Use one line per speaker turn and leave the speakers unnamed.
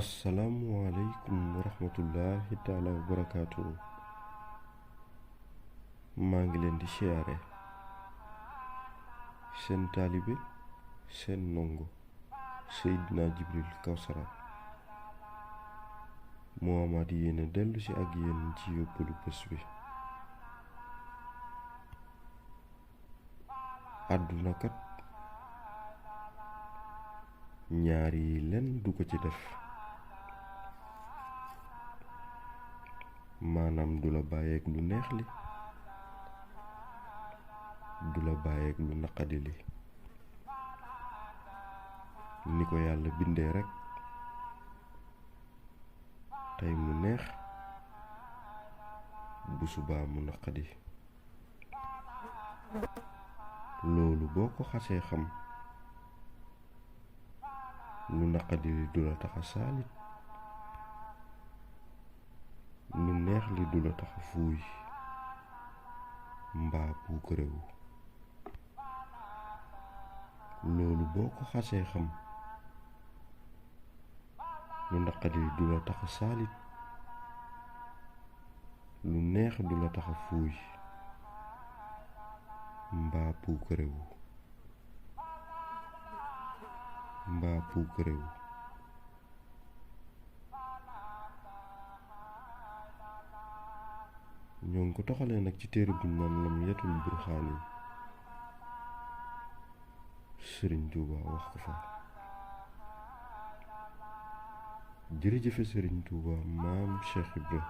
asalaamualeykum wa rahmatullahi taala wa barakaatu. maa ngi leen di siyaare seen taalibe seen ndongo Seydina Jibril Kawsara moo amaat yéene dellu si ak yéen ci yóbbalu bés bi. àdduna kat ñaar yi lenn du ko ci def, maanaam du la bàyyeeg lu neex li, du la bàyyeeg lu naqadi li. ni ko yàlla bindee rekk, tey mu neex bu subaa mu naqadi. loolu boo ko xasee xam, lu naqadi li du la tax a saalit, lu neex li du la tax a fuuy mbaa puukarewu. loolu boo ko xasee xam, lu naqadi li du la tax a saalit, lu neex du la tax a fuuy mbaa puukarewu. ñoo ngi ko toxalee nag ci téere buñ naan Lamyatul Burhaani. Sëriñ Tuuba wax ko fa. jërëjëfe Sëriñ Tuuba maam Cheikh Ibra